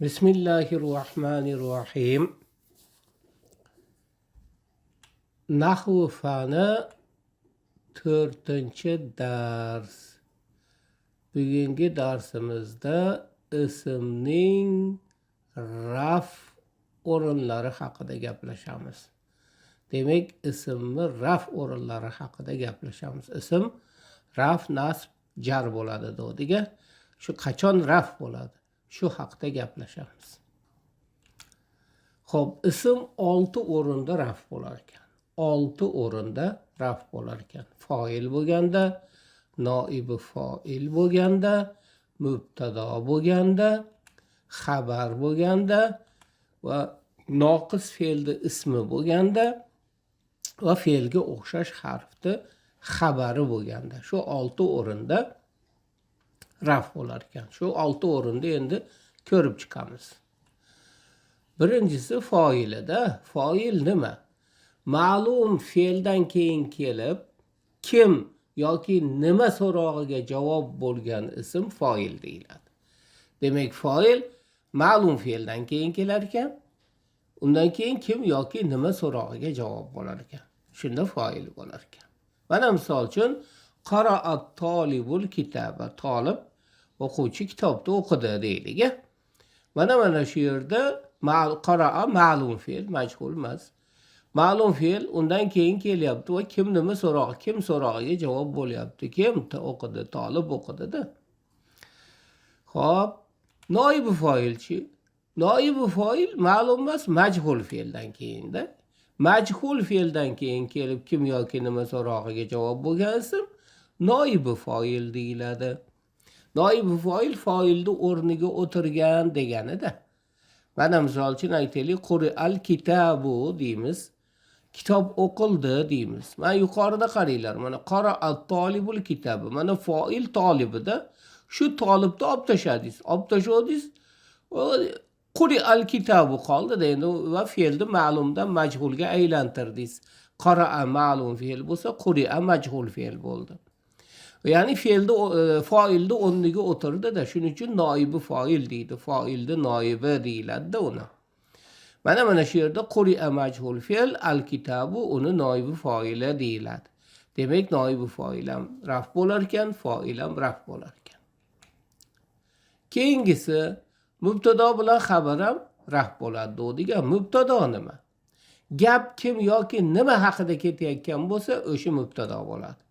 Bismillahirrohmanirrohim. Nahv fani 4-dars. Bugungi darsimizda ismning raf o'rinlari haqida gaplashamiz. Demak, ismni raf o'rinlari haqida gaplashamiz. Ism raf, nasb, jar bo'ladi dedik. Shu qachon raf bo'ladi? Shu haqda gaplashamiz. Xo'p, ism 6 o'rinda raf bo'lar ekan. 6 o'rinda raf bo'lar ekan. Foil bo'lganda, noibi foil bo'lganda, mubtado bo'lganda, xabar bo'lganda va noqis fe'lni ismi bo'lganda va fe'lga o'xshash harfni xabari bo'lganda. Shu 6 o'rinda raf bo'lar ekan. Shu 6 o'rinda endi ko'rib chiqamiz. Birinchisi foilida. Foil nima? Ma'lum fe'ldan keyin kelib, kim yoki nima so'rog'iga javob bo'lgan ism foil deyiladi. Demak, foil ma'lum fe'ldan keyin kelar ekan. Undan keyin kim yoki nima so'rog'iga javob bo'lar ekan. Shunda foil bo'lar ekan. Mana misol uchun qara'at tolibul kitaba. Tolib o'quvchi kitobni o'qidi deylik. Mana shu yerda qara'a ma'lum fe'l, majhul emas. Ma'lum fe'l undan keyin kelyapti va kim nima so'rog'i, kim so'rog'iga javob bo'lyapti. Kim o'qidi? Tolib o'qidi-da. Xo'p, noibi foilchi? Noibi foil ma'lum emas, majhul fe'ldan keyinda. Majhul fe'ldan keyin kelib kim yoki nima so'rog'iga javob bo'lgan ism noibi foil deyiladi. Noibi foil foilni o'rniga o'tirgan deganida. Mana misol uchun aytaylik, quri'al kitabu deymiz. Kitob o'qildi deymiz. Mana yuqorida qaranglar, mana qara'at tolibul kitabi. Mana foil tolibida shu tolibni olib tashladingiz. Olib tashladingiz, quri'al kitabu qoldi endi va fe'lni ma'lumdan majhulga aylantirdingiz. Qara'a ma'lum fe'l bo'lsa, quri'a majhul fe'l bo'ldi. Ya'ni fe'lni foilni o'rniga o'tirdi-da, shuning uchun noibi foil deydi. Foilni noibi deyiladi-da uni. Mana shu yerda quri'a majhul fe'l, al kitabu uni noibi foili deyiladi. Demak, noibi foil ham raf bo'lar ekan, foil ham raf bo'lar ekan. Keyingisi mubtado bilan xabar ham raf bo'ladi dedik. Mubtado nima? Gap kim yoki nima haqida ketayotgan bo'lsa, o'sha mubtado bo'ladi.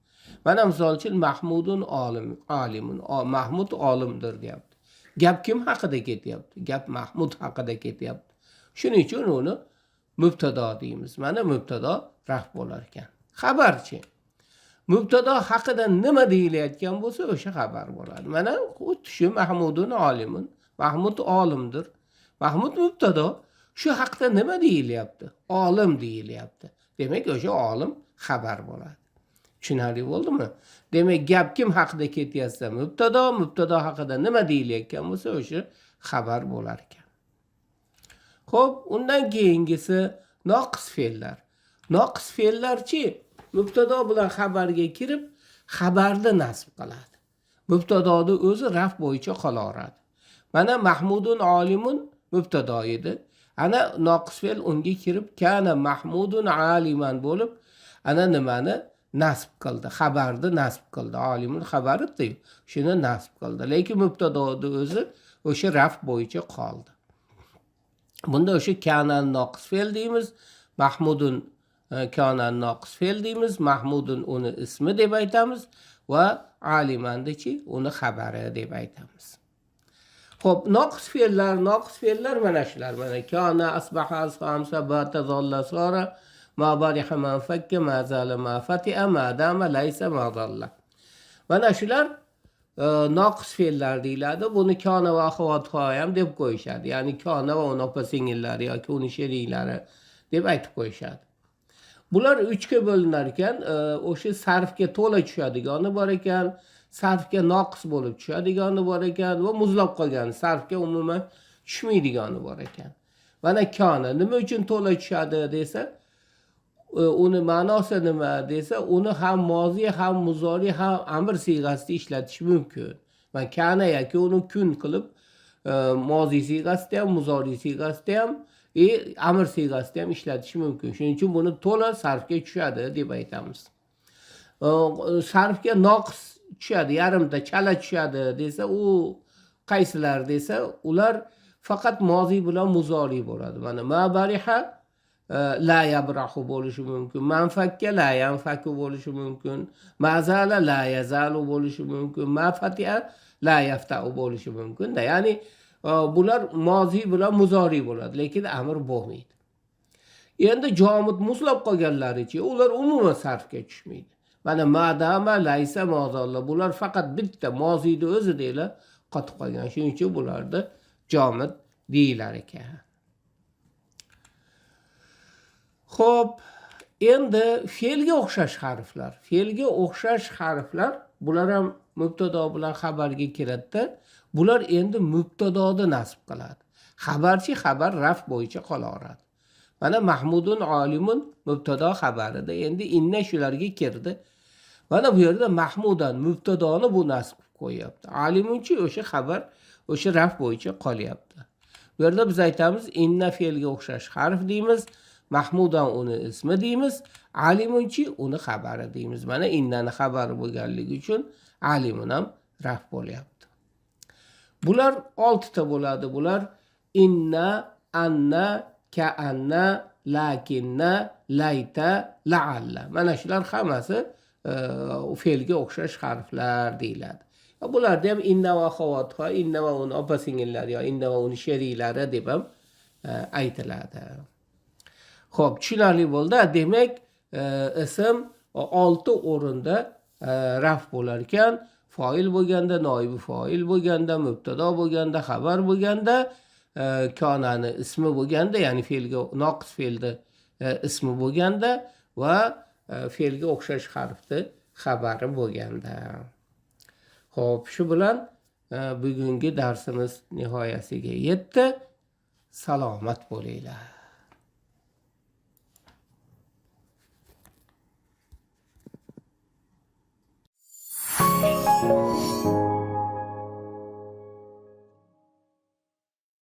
Mana misol uchun Mahmudun olim, alimun, Mahmud olimdir deyapti. Gap kim haqida ketyapti? Gap Mahmud haqida ketyapti. Shuning uchun uni mubtado deymiz. Mana mubtado raf bo'lar ekan. Xabarchi? Mubtado haqida nima deyilayotgan bo'lsa, o'sha xabar bo'ladi. Mana xuddi shu Mahmudun olimun. Mahmud olimdir. Mahmud mubtado. Shu haqda nima deyilyapti? Olim deyilyapti. Demak, o'sha olim xabar bo'ladi. Tushunarli bo'ldimi? Demak, gap kim haqida ketyapsa mubtado, mubtado haqida nima deyilayotgan bo'lsa, o'sha xabar bo'lar ekan. Xo'p, undan keyingisi noqis fe'llar. Noqis fe'llarchi mubtado bilan xabarga kirib, xabarni nasb qiladi. Mubtadoni o'zi raf bo'yicha qolaveradi. Mana Mahmudun olimun mubtado edi. Ana noqis fe'l unga kirib kana Mahmudun aliman bo'lib, ana nimani nasb qildi, xabarni nasb qildi. Olimun xabari shuni nasb qildi. Lekin mubtadoni o'zi o'sha raf bo'yicha qoldi. Bunda o'sha kana noqis fe'l deymiz, Mahmudun kana noqis fe'l deymiz, Mahmudun uni ismi deb aytamiz va alimandichi uni xabari deb aytamiz. Xo'p, noqis fe'llar mana shular. Mana kana, asbaha, asfa, bata, zalla, sara, ma bariha, ma fakka, ma zala, ma fati'a, ma dama, laysa, ma zalla. Mana shular noqis fe'llar deyiladi. Buni kana va axavotha ham deb qo'yishadi. Ya'ni kana va uni opa singillari yoki uni sheriklari deb aytib qo'yishadi. Bular 3 ga bo'linar ekan, o'sha sarfga to'la tushadigani bor ekan, sarfga noqis bo'lib tushadigani bor ekan va muzlab qolgan sarfga umuman tushmaydigani bor ekan. Mana kana nima uchun to'la tushadi desa, uni ma'nosi nima desa, uni ham mozi, ham muzori, ham amr siyg'asida ishlatish mumkin. Man kana yoki uni kun qilib Moziy siygasida ham, muzoriy siygasida ham, amr siygasida ham ishlatish mumkin. Shuning uchun buni to'la sarfga tushadi deb aytamiz. Sarfga noqis tushadi, yarimta chala tushadi desa, u qaysilar desa, ular faqat moziy bilan muzoriy bo'ladi. Mana ma bariha la yabrahu bo'lishi mumkin, man fakka la yanfaku bo'lishi mumkin, ma zala la yazalu bo'lishi mumkin, ma fatiha la yaftau bo'lishi mumkin-da. Ya'ni bular moziy bilan muzoriy bo'ladi, lekin amr bo'lmaydi. Endi jomid muzlab qolganlarichi, ular umuman sarfga tushmaydi. Mana madama, laysa, mozalla, bular faqat bitta moziyni o'zidagina qotib qolgan. Shuning uchun bularni jomid deyilar ekan. Xo'p, endi fe'lga o'xshash harflar. Fe'lga o'xshash harflar, bular ham mubtado bilan xabarga kiradida. Bular endi mubtadoni nasb qiladi. Xabarchi xabar raf bo'yicha qolaveradi. Mana Mahmudun olimun mubtado xabarida endi inna shularga kirdi. Mana bu yerda Mahmudan mubtadoni bu nasb qilib qo'yyapti. Alimunchi o'sha xabar, o'sha raf bo'yicha qolyapti. Bu yerda biz aytamiz inna fe'lga o'xshash harf deymiz. Mahmudan uni ismi deymiz, alimunchi uni xabari deymiz. Mana innani xabari bo'lganligi uchun alimun ham raf bo'lyapti. Bular 6 ta bo'ladi. Bular inna, anna, kaanna, lakinna, layta, laalla. Mana shular hammasi fe'lga o'xshash harflar deyiladi. Bularda ham inna va axavotha, inna va uni opa singillari yo inna va uni sheriklari deb ham aytiladi. Xo'p, tushunarli bo'ldi. Demak, ism 6 o'rinda raf bo'lar ekan. Foil bo'lganda, noibi foil bo'lganda, mubtado bo'lganda, xabar bo'lganda, konani ismi bo'lganda, ya'ni fe'lga noqis fe'lni ismi bo'lganda va fe'lga o'xshash harfni xabari bo'lganda. Xo'p, shu bilan bugungi darsimiz nihoyasiga yetdi. Salomat bo'linglar.